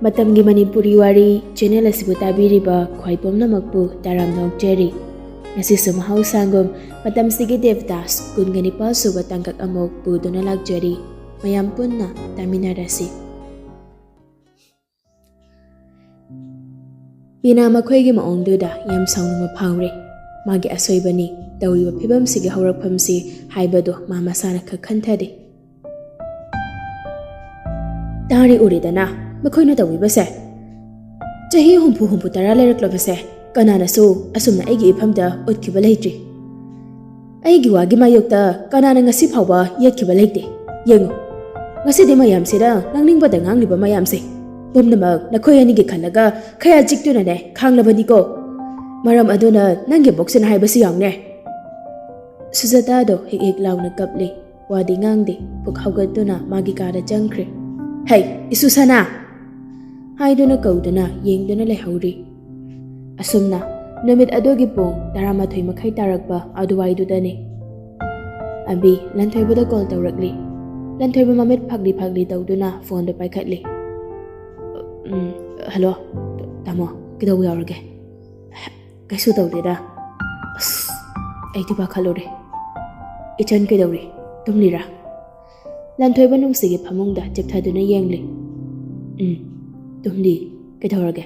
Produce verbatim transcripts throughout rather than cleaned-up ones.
ꯃꯇꯝꯒꯤ ꯃꯅꯤꯄꯨꯔꯤ ꯋꯥꯔꯤ ꯆꯦꯅꯦꯜ ꯑꯁꯤꯕꯨ ꯇꯥꯕꯤꯔꯤꯕ ꯈ꯭ꯋꯥꯏ ꯄꯨꯝꯅꯃꯛꯄꯨ ꯇꯔꯥꯝꯅ ꯑꯣꯛꯆꯔꯤ꯫ ꯉꯁꯤꯁꯨ ꯃꯍꯧꯁꯥꯒꯨꯝ ꯃꯇꯝꯁꯤꯒꯤ ꯗꯦꯕꯗꯥꯁ ꯀꯨꯟꯒ ꯅꯤꯄꯥꯜ ꯁꯨꯕ ꯇꯥꯡꯀꯛ ꯑꯃꯨꯛ ꯄꯨꯗꯨꯅ ꯂꯥꯛꯆꯔꯤ꯫ ꯃꯌꯥꯝ ꯄꯨꯟꯅ ꯇꯥꯃꯤꯟꯅꯔꯁꯤ꯫ ꯄꯤꯅꯥ ꯃꯈꯣꯏꯒꯤ ꯃꯑꯣꯡꯗꯨꯗ ꯌꯥꯝ ꯁꯥꯎꯅꯤꯡꯕ ꯐꯥꯎꯔꯦ꯫ ꯃꯥꯒꯤ ꯑꯁꯣꯏꯕꯅꯤ, ꯇꯧꯔꯤꯕ ꯐꯤꯕꯝꯁꯤꯒꯤ ꯍꯧꯔꯛꯐꯝꯁꯤ ꯍꯥꯏꯕꯗꯣ ꯃꯥ ꯃꯁꯥꯅ ꯈꯛ ꯈꯟꯊꯗꯦ꯫ ꯇꯥꯔꯤ ꯎꯔꯤꯗꯅ ꯃꯈꯣꯏꯅ ꯇꯧꯕꯤꯕꯁꯦ꯫ ꯆꯍꯤ ꯍꯨꯝꯐꯨ ꯍꯨꯝꯐꯨ ꯇꯔꯥ ꯂꯩꯔꯛꯂꯕꯁꯦ ꯀꯅꯥꯅꯁꯨ ꯑꯁꯨꯝꯅ ꯑꯩꯒꯤ ꯏꯐꯝꯗ ꯎꯠꯈꯤꯕ ꯂꯩꯇ꯭ꯔꯤ꯫ ꯑꯩꯒꯤ ꯋꯥꯒꯤ ꯃꯥꯌꯣꯛꯇ ꯀꯅꯥꯅ ꯉꯁꯤ ꯐꯥꯎꯕ ꯌꯦꯠꯈꯤꯕ ꯂꯩꯇꯦ꯫ ꯌꯦꯡꯉꯨ, ꯉꯁꯤꯗꯤ ꯃꯌꯥꯝꯁꯤꯅ ꯉꯥꯡꯅꯤꯡꯕꯗ ꯉꯥꯡꯂꯤꯕ ꯃꯌꯥꯝꯁꯦ ꯄꯨꯝꯅꯃꯛ ꯅꯈꯣꯏ ꯑꯅꯤꯒꯤ ꯈꯜꯂꯒ ꯈꯌꯥ ꯆꯤꯛꯇꯨꯅꯅꯦ ꯈꯥꯡꯂꯕꯅꯤꯀꯣ꯫ ꯃꯔꯝ ꯑꯗꯨꯅ ꯅꯪꯒꯤ ꯕꯣꯛꯁꯤꯟ ꯍꯥꯏꯕꯁꯤ ꯌꯥꯎꯅꯦ꯫ ꯁꯨꯖꯥꯇꯥꯗꯣ ꯍꯤꯛ ꯍꯤꯛ ꯂꯥꯎꯅ ꯀꯞꯂꯤ꯫ ꯋꯥꯗꯤ ꯉꯥꯡꯗꯦ꯫ ꯄꯨꯛ ꯍꯧꯒꯠꯇꯨꯅ ꯃꯥꯒꯤ ꯀꯥꯗ ꯆꯪꯈ꯭ꯔꯦ꯫ "ꯍꯩ, ꯏꯁꯨ ꯁꯅꯥ!" ꯍꯥꯏꯗꯨꯅ ꯀꯧꯗꯨꯅ ꯌꯦꯡꯗꯨꯅ ꯂꯩꯍꯧꯔꯤ꯫ ꯑꯁꯨꯝꯅ ꯅꯨꯃꯤꯠ ꯑꯗꯨꯒꯤ ꯄꯨꯡ ꯇꯔꯥꯃꯥꯊꯣꯏ ꯃꯈꯥꯏ ꯇꯥꯔꯛꯄ ꯑꯗꯨꯋꯥꯏꯗꯨꯗꯅꯤ꯫ ꯑꯕꯤ ꯂꯟꯊꯣꯏꯕꯗ ꯀꯣꯜ ꯇꯧꯔꯛꯂꯤ꯫ ꯂꯟꯊꯣꯏꯕ ꯃꯃꯤꯠ ꯐꯥꯛꯂꯤ ꯐꯥꯛꯂꯤ ꯇꯧꯗꯨꯅ ꯐꯣꯟꯗꯨ ꯄꯥꯏꯈꯠꯂꯤ꯫ "ꯎꯝ, ꯍꯜꯂꯣ, ꯇꯥꯃꯣ, ꯀꯩꯗꯧꯕ ꯌꯥꯎꯔꯒꯦ?" "ꯀꯩꯁꯨ ꯇꯧꯗꯦꯗ꯫ ꯑꯁ, ꯑꯩꯗꯤ ꯄꯥꯈꯠꯂꯨꯔꯦ꯫ ꯏꯆꯟ ꯀꯩꯗꯧꯔꯤ? ꯇꯨꯝꯂꯤꯔꯥ?" ꯂꯟꯊꯣꯏꯕ ꯅꯨꯡꯁꯤꯒꯤ ꯐꯃꯨꯡꯗ ꯆꯤꯞꯊꯗꯨꯅ ꯌꯦꯡꯂꯤ꯫ "ꯎꯝ, ꯇꯨꯝꯂꯤ꯫ ꯀꯩꯗꯧꯔꯒꯦ?"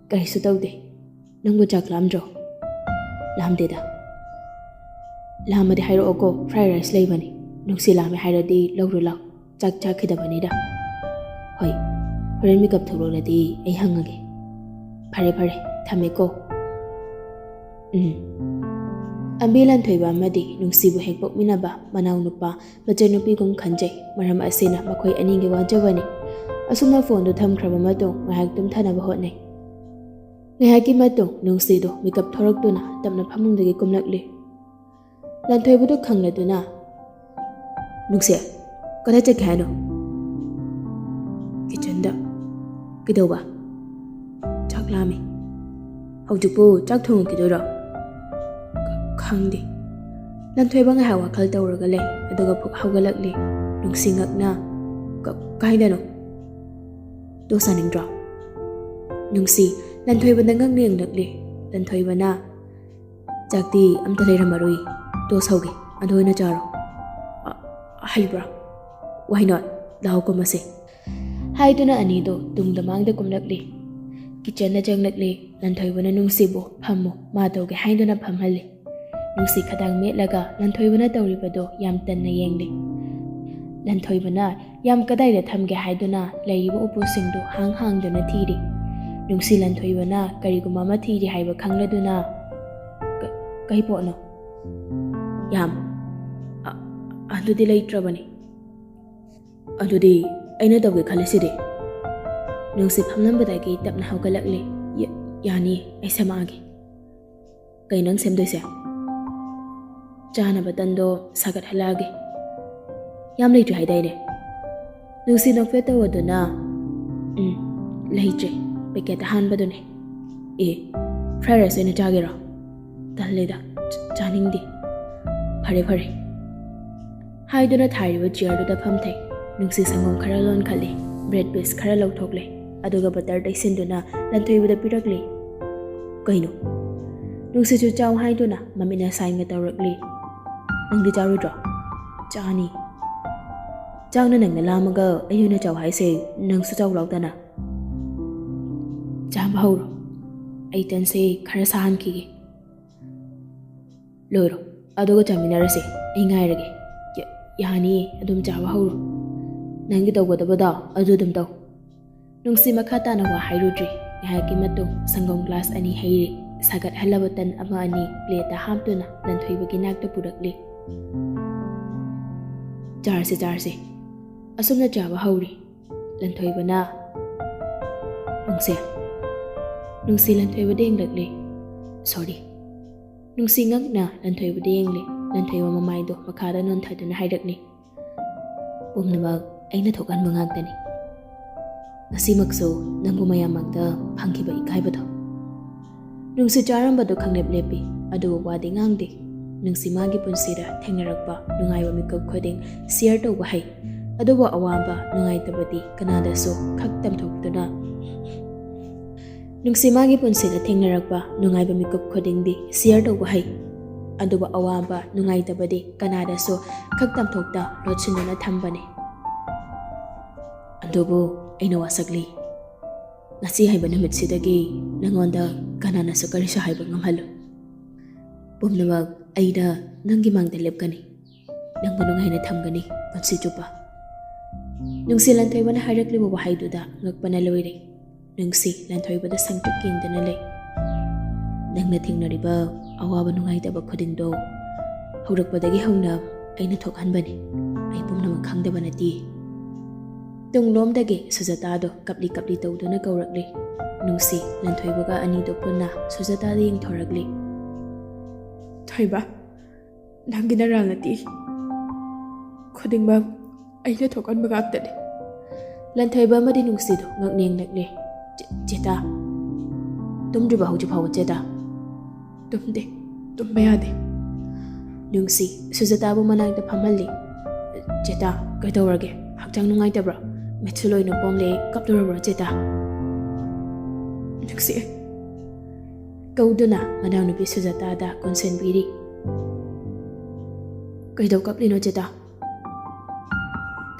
"ꯀꯔꯤꯁꯨ ꯇꯧꯗꯦ꯫ ꯅꯪꯕꯨ ꯆꯥꯛ ꯂꯥꯝꯗ꯭ꯔꯣ?" "ꯂꯥꯝꯗꯦꯗ꯫" "ꯂꯥꯝꯃꯗꯤ ꯍꯥꯏꯔꯛꯑꯣꯀꯣ, fried rice ꯂꯩꯕꯅꯤ꯫ ꯅꯨꯡꯁꯤ ꯂꯥꯝꯃꯦ ꯍꯥꯏꯔꯗꯤ ꯂꯧꯔꯨ ꯂꯥꯎ꯫ ꯆꯥꯛ ꯆꯥꯈꯤꯗꯕꯅꯤꯗ꯫" "ꯍꯣꯏ, ꯍꯣꯔꯦꯟ ꯃꯤꯀꯞ ꯊꯣꯛꯂꯛꯂꯗꯤ ꯑꯩ ꯍꯪꯉꯒꯦ꯫ ꯐꯔꯦ ꯐꯔꯦ, ꯊꯝꯃꯦꯀꯣ꯫" "ꯎꯝ꯫" ꯑꯕꯤ ꯂꯟꯊꯣꯏꯕ ꯑꯃꯗꯤ ꯅꯨꯡꯁꯤꯕꯨ ꯍꯦꯛ ꯄꯣꯛꯃꯤꯟꯅꯕ ꯃꯅꯥꯎꯅꯨꯄꯥ ꯃꯆꯟꯅꯨꯄꯤꯒꯨꯝ ꯈꯟꯖꯩ꯫ ꯃꯔꯝ ꯑꯁꯤꯅ ꯃꯈꯣꯏ ꯑꯅꯤꯒꯤ ꯋꯥꯖꯕꯅꯤ꯫ ꯑꯁꯨꯝꯅ ꯐꯣꯟꯗꯨ ꯊꯝꯈ꯭ꯔꯕ ꯃꯇꯨꯡ ꯉꯥꯏꯍꯥꯛ ꯇꯨꯝꯊꯅꯕ ꯍꯣꯠꯅꯩ꯫ ꯉꯥꯏꯍꯥꯛꯀꯤ ꯃꯇꯨꯡ ꯅꯨꯡꯁꯤꯗꯨ ꯃꯤꯀꯞ ꯊꯣꯔꯛꯇꯨꯅ ꯇꯞꯅ ꯐꯃꯨꯡꯗꯒꯤ ꯀꯨꯝꯂꯛꯂꯤ꯫ ꯂꯟꯊꯣꯏꯕꯗꯨ ꯈꯪꯂꯗꯨꯅ, "ꯅꯨꯡꯁꯤ, ꯀꯗꯥꯏ ꯆꯠꯀꯦ ꯍꯥꯏꯅꯣ?" "ꯀꯤꯆꯟꯗ꯫" "ꯀꯩꯗꯧꯕ?" "ꯆꯥꯛ ꯂꯥꯝꯃꯤ꯫" "ꯍꯧꯖꯤꯛꯄꯨ ꯆꯥꯛ ꯊꯣꯡꯉꯛꯈꯤꯗꯣꯏꯔꯣ?" "ꯈ-, ꯈꯪꯗꯦ꯫" ꯂꯟꯊꯣꯏꯕ ꯉꯥꯏꯍꯥꯛ ꯋꯥꯈꯜ ꯇꯧꯔꯒ ꯂꯩ, ꯑꯗꯨꯒ ꯐꯨꯛ ꯍꯧꯒꯠꯂꯛꯂꯤ꯫ ꯅꯨꯡꯁꯤ ꯉꯛꯅ, "ꯀ-, ꯀꯥꯏꯗꯅꯣ?" ꯇꯣꯁ ꯆꯥꯅꯤꯡꯗ꯭ꯔꯣ? ꯅꯨꯡꯁꯤ ꯂꯟꯊꯣꯏꯕꯗ ꯉꯛꯅ ꯌꯦꯡꯂꯛꯂꯤ꯫ ꯂꯟꯊꯣꯏꯕꯅ, "ꯆꯥꯛꯇꯤ ꯑꯝꯇ ꯂꯩꯔꯝꯃꯔꯣꯏ, ꯇꯣꯁ ꯍꯧꯒꯦ, ꯑꯗꯨ ꯑꯣꯏꯅ ꯆꯥꯔꯣ꯫" "ꯑ, ꯍꯩꯕ꯭ꯔꯥ? Why not? ꯂꯥꯛꯑꯣ ꯀꯨꯝꯃꯁꯦ," ꯍꯥꯏꯗꯨꯅ ꯑꯅꯤꯗꯣ ꯇꯨꯡꯗ ꯃꯥꯡꯗ ꯀꯨꯝꯂꯛꯂꯤ꯫ ꯀꯤꯠꯆꯟꯗ ꯆꯪꯂꯛꯂꯤ꯫ ꯂꯟꯊꯣꯏꯕꯅ ꯅꯨꯡꯁꯤꯕꯨ, "ꯐꯝꯃꯨ, ꯃꯥ ꯇꯧꯒꯦ ꯍꯥꯏꯗꯨꯅ ꯐꯝꯍꯜꯂꯤ꯫" ꯅꯨꯡꯁꯤ ꯈꯗꯥꯡ ꯃꯦꯠꯂꯒ ꯂꯟꯊꯣꯏꯕꯅ ꯇꯧꯔꯤꯕꯗꯣ ꯌꯥꯝ ꯇꯟꯅ ꯌꯦꯡꯂꯤ꯫ ꯂꯟꯊꯣꯏꯕꯅ ꯌꯥꯝ ꯀꯗꯥꯏꯗ ꯊꯝꯒꯦ ꯍꯥꯏꯗꯨꯅ ꯂꯩꯔꯤꯕ ꯎꯄꯨꯁꯤꯡꯗꯨ ꯍꯥꯡ ꯍꯥꯡꯗꯨꯅ ꯊꯤꯔꯤ꯫ ꯅꯨꯡꯁꯤ ꯂꯟꯊꯣꯏꯕꯅ ꯀꯔꯤꯒꯨꯝꯕ ꯑꯃ ꯊꯤꯔꯤ ꯍꯥꯏꯕ ꯈꯪꯂꯗꯨꯅ, "ꯀ-, ꯀꯩ ꯄꯣꯠꯅꯣ?" "ꯌꯥꯝ, ꯑ-, ꯑꯗꯨꯗꯤ ꯂꯩꯇ꯭ꯔꯕꯅꯤ꯫" "ꯑꯗꯨꯗꯤ ꯑꯩꯅ ꯇꯧꯒꯦ ꯈꯜꯂꯤꯁꯤꯗꯤ?" ꯅꯨꯡꯁꯤ ꯐꯝꯂꯝꯕꯗꯒꯤ ꯇꯞꯅ ꯍꯧꯒꯠꯂꯛꯂꯤ꯫ "ꯌꯥ-, ꯌꯥꯅꯤ, ꯑꯩ ꯁꯦꯝꯃꯛꯑꯒꯦ꯫" "ꯀꯩ ꯅꯪ ꯁꯦꯝꯗꯣꯏꯁꯦ?" "ꯆꯥꯅꯕ ꯇꯟꯗꯣ ꯁꯥꯒꯠꯍꯜꯂꯛꯑꯒꯦ꯫" "ꯌꯥꯝ ꯂꯩꯇ꯭ꯔꯤ ꯍꯥꯏꯗꯥꯏꯅꯦ?" ꯅꯨꯡꯁꯤ ꯅꯣꯛꯐꯦꯠ ꯇꯧꯔꯗꯨꯅ, "ꯎꯝ, ꯂꯩꯇ꯭ꯔꯦ, ꯄꯦꯀꯦꯠ ꯑꯍꯥꯟꯕꯗꯨꯅꯦ꯫" "ꯑꯦ, fried rice ꯑꯣꯏꯅ ꯆꯥꯒꯦꯔꯣ?" "ꯇꯜꯂꯦꯗ, ꯆ-, ꯆꯥꯅꯤꯡꯗꯦ꯫" "ꯐꯔꯦ, ꯐꯔꯦ꯫" ꯍꯥꯏꯗꯨꯅ ꯊꯥꯔꯤꯕ ꯆꯤꯌꯔꯗꯨꯗ ꯐꯝꯊꯩ꯫ ꯅꯨꯡꯁꯤ ꯁꯪꯒꯣꯝ ꯈꯔ ꯂꯣꯟꯈꯠꯂꯤ, ꯕ꯭ꯔꯦꯗ ꯄꯤꯁ ꯈꯔ ꯂꯧꯊꯣꯛꯂꯦ, ꯑꯗꯨꯒ ꯕꯇꯔ ꯇꯩꯁꯤꯟꯗꯨꯅ ꯂꯟꯊꯣꯏꯕꯗ ꯄꯤꯔꯛꯂꯤ꯫ "ꯀꯩꯅꯣ?" ꯅꯨꯡꯁꯤꯁꯨ ꯆꯥꯎ ꯍꯥꯏꯗꯨꯅ ꯃꯃꯤꯠꯅ ꯁꯥꯏꯟꯒ ꯇꯧꯔꯛꯂꯤ꯫ "ꯅꯪꯗꯤ ꯆꯥꯔꯣꯏꯗ꯭ꯔꯣ?" "ꯆꯥꯅꯤ꯫" "ꯆꯥꯛꯅ ꯅꯪꯅ ꯂꯥꯝꯃꯒ ꯑꯩ ꯑꯣꯏꯅ ꯆꯥꯎ ꯍꯥꯏꯁꯦ, ꯅꯪꯁꯨ ꯆꯥꯎ ꯂꯥꯎꯗꯅ꯫" "ꯆꯥꯕ ꯍꯧꯔꯣ, ꯑꯩ ꯇꯟꯁꯦ ꯈꯔ ꯁꯥꯍꯟꯈꯤꯒꯦ꯫ ꯂꯣꯏꯔꯣ, ꯑꯗꯨꯒ ꯆꯥꯃꯤꯟꯅꯔꯁꯦ, ꯑꯩ ꯉꯥꯏꯔꯒꯦ꯫" "ꯌꯥ-, ꯌꯥꯅꯤꯌꯦ, ꯑꯗꯨꯝ ꯆꯥꯕ ꯍꯧꯔꯣ꯫ ꯅꯪꯒꯤ ꯇꯧꯒꯗꯕꯗꯣ ꯑꯗꯨ ꯑꯗꯨꯝ ꯇꯧ꯫" ꯅꯨꯡꯁꯤ ꯃꯈꯥ ꯇꯥꯅ ꯋꯥ ꯍꯥꯏꯔꯨꯗ꯭ꯔꯤ꯫ ꯉꯥꯏꯍꯥꯛꯀꯤ ꯃꯇꯨꯡ ꯁꯪꯒꯣꯝ ꯒ꯭ꯂꯥꯁ ꯑꯅꯤ ꯍꯩꯔꯤ꯫ ꯁꯥꯒꯠꯍꯜꯂꯕ ꯇꯟ ꯑꯃ ꯑꯅꯤ ꯄ꯭ꯂꯦꯠꯇ ꯍꯥꯞꯇꯨꯅ ꯂꯟꯊꯣꯏꯕꯒꯤ ꯅꯥꯛꯇ ꯄꯨꯔꯛꯂꯤ꯫ "ꯆꯥꯔꯁꯤ, ꯆꯥꯔꯁꯤ꯫" ꯑꯁꯨꯝꯅ ꯆꯥꯕ ꯍꯧꯔꯤ꯫ ꯂꯟꯊꯣꯏꯕꯅ, "ꯅꯨꯡꯁꯤ꯫" ꯅꯨꯡꯁꯤ ꯂꯟꯊꯣꯏꯕꯗ ꯌꯦꯡꯂꯛꯂꯤ꯫ "Sorry꯫" ꯅꯨꯡꯁꯤ ꯉꯛꯅ ꯂꯟꯊꯣꯏꯕꯗ ꯌꯦꯡꯂꯤ꯫ ꯂꯟꯊꯣꯏꯕ ꯃꯃꯥꯏꯗꯣ ꯃꯈꯥꯗ ꯅꯣꯟꯊꯗꯨꯅ ꯍꯥꯏꯔꯛꯂꯤ, "ꯄꯨꯝꯅꯃꯛ ꯑꯩꯅ ꯊꯣꯛꯍꯟꯕ ꯉꯥꯛꯇꯅꯤ꯫ ꯉꯁꯤꯃꯛꯁꯨ ꯅꯪꯕꯨ ꯃꯌꯥꯝ ꯃꯥꯡꯗ ꯐꯪꯈꯤꯕ ꯏꯀꯥꯏꯕꯗꯣ꯫" ꯅꯨꯡꯁꯤ ꯆꯥꯔꯝꯕꯗꯨ ꯈꯪꯂꯦꯞ ꯂꯦꯞꯄꯤ, ꯑꯗꯨꯕꯨ ꯋꯥꯗꯤ ꯉꯥꯡꯗꯦ꯫ ꯅꯨꯡꯁꯤ ꯃꯥꯒꯤ ꯄꯨꯟꯁꯤꯗ ꯊꯦꯡꯅꯔꯛꯄ ꯅꯨꯡꯉꯥꯏꯕ ꯃꯤꯀꯨꯞ ꯈꯨꯗꯤꯡ share ꯇꯧꯕ ꯍꯩ꯫ ꯑꯗꯨꯕꯨ ꯑꯋꯥꯕ ꯅꯨꯡꯉꯥꯏꯇꯕꯗꯤ ꯀꯅꯥꯗꯁꯨ ꯈꯛ ꯇꯝꯊꯣꯛꯇꯨꯅ, ꯅꯨꯡꯁꯤ ꯃꯥꯒꯤ ꯄꯨꯟꯁꯤꯗ ꯊꯦꯡꯅꯔꯛꯄ ꯅꯨꯡꯉꯥꯏꯕ ꯃꯤꯀꯨꯞ ꯈꯨꯗꯤꯡꯗꯤ share ꯇꯧꯕ ꯍꯩ꯫ ꯑꯗꯨꯕꯨ ꯑꯋꯥꯕ ꯅꯨꯡꯉꯥꯏꯇꯕꯗꯤ ꯀꯅꯥꯗꯁꯨ ꯈꯛ ꯇꯝꯊꯣꯛꯇ ꯂꯣꯠꯁꯤꯟꯗꯨꯅ ꯊꯝꯕꯅꯤ꯫ ꯑꯗꯨꯕꯨ ꯑꯩꯅ ꯋꯥꯁꯛꯂꯤ꯫ ꯉꯁꯤ ꯍꯥꯏꯕ ꯅꯨꯃꯤꯠꯁꯤꯗꯒꯤ ꯅꯉꯣꯟꯗ ꯀꯅꯥꯅꯁꯨ ꯀꯔꯤꯁꯨ ꯍꯥꯏꯕ ꯉꯝꯍꯜꯂꯣꯏ꯫ ꯄꯨꯝꯅꯃꯛ ꯑꯩꯅ ꯅꯪꯒꯤ ꯃꯥꯡꯗ ꯂꯦꯞꯀꯅꯤ꯫ ꯅꯪꯕꯨ ꯅꯨꯡꯉꯥꯏꯅ ꯊꯝꯒꯅꯤ ꯄꯨꯟꯁꯤ ꯆꯨꯞꯄ꯫ ꯅꯨꯡꯁꯤ ꯂꯟꯊꯣꯏꯕꯅ ꯍꯥꯏꯔꯛꯂꯤꯕ ꯋꯥꯍꯩꯗꯨꯗ ꯉꯛꯄꯅ ꯂꯣꯏꯔꯦ꯫ ꯅꯨꯡꯁꯤ ꯂꯟꯊꯣꯏꯕꯗ ꯁꯪꯇ꯭ꯔꯤꯛ ꯌꯦꯡꯗꯨꯅ ꯂꯩ꯫ ꯅꯪꯅ ꯊꯦꯡꯅꯔꯤꯕ ꯑꯋꯥꯕ ꯅꯨꯡꯉꯥꯏꯇꯕ ꯈꯨꯗꯤꯡꯗꯣ ꯍꯧꯔꯛꯄꯗꯒꯤ ꯍꯧꯅ ꯑꯩꯅ ꯊꯣꯛꯍꯟꯕꯅꯤ꯫ ꯑꯩ ꯄꯨꯝꯅꯃꯛ ꯈꯪꯗꯕ ꯅꯠꯇꯦ꯫ ꯇꯨꯡꯂꯣꯝꯗꯒꯤ ꯁꯨꯖꯇꯥꯗꯣ ꯀꯞꯂꯤ ꯀꯞꯂꯤ ꯇꯧꯗꯨꯅ ꯀꯧꯔꯛꯂꯤ꯫ ꯅꯨꯡꯁꯤ ꯂꯟꯊꯣꯏꯕꯒ ꯑꯅꯤꯗꯣ ꯄꯨꯟꯅ ꯁꯨꯖꯇꯥꯗ ꯌꯦꯡꯊꯣꯔꯛꯂꯤ꯫ ꯊꯣꯏꯕ, ꯅꯪꯒꯤ ꯅꯔꯥꯜ ꯅꯠꯇꯦ꯫ ꯈꯨꯗꯤꯡꯃꯛ ꯑꯩꯅ ꯊꯣꯛꯍꯟꯕ ꯉꯥꯛꯇꯅꯤ꯫ ꯂꯟꯊꯣꯏꯕ ꯑꯃꯗꯤ ꯅꯨꯡꯁꯤꯗꯨ ꯉꯛꯅꯦꯡ ꯅꯛꯂꯦ꯫ "ꯆꯦ-, ꯆꯦꯇꯥ, ꯇꯨꯝꯗ꯭ꯔꯤꯕ ꯍꯧꯖꯤꯛ ꯐꯥꯎꯕ ꯆꯦꯇꯥ?" "ꯇꯨꯝꯗꯦ, ꯇꯨꯝꯕ ꯌꯥꯗꯦ꯫" ꯅꯨꯡꯁꯤ ꯁꯨꯖꯇꯥꯕꯨ ꯃꯅꯥꯛꯇ ꯐꯝꯍꯜꯂꯤ꯫ "ꯆꯦꯇꯥ, ꯀꯩꯗꯧꯔꯒꯦ? ꯍꯛꯆꯥꯡ ꯅꯨꯡꯉꯥꯏꯇꯕ꯭ꯔꯣ? ꯃꯤꯠꯁꯨ ꯂꯣꯏꯅ ꯄꯣꯝꯂꯦ, ꯀꯞꯂꯨꯔꯕ꯭ꯔꯣ ꯆꯦꯇꯥ?" ꯅꯨꯡꯁꯤ ꯀꯧꯗꯨꯅ ꯃꯅꯥꯎꯅꯨꯄꯤ ꯁꯨꯖꯇꯥꯗ ꯀꯣꯟꯁꯤꯟꯕꯤꯔꯤ꯫ "ꯀꯩꯗꯧ ꯀꯞꯂꯤꯅꯣ ꯆꯦꯇꯥ?"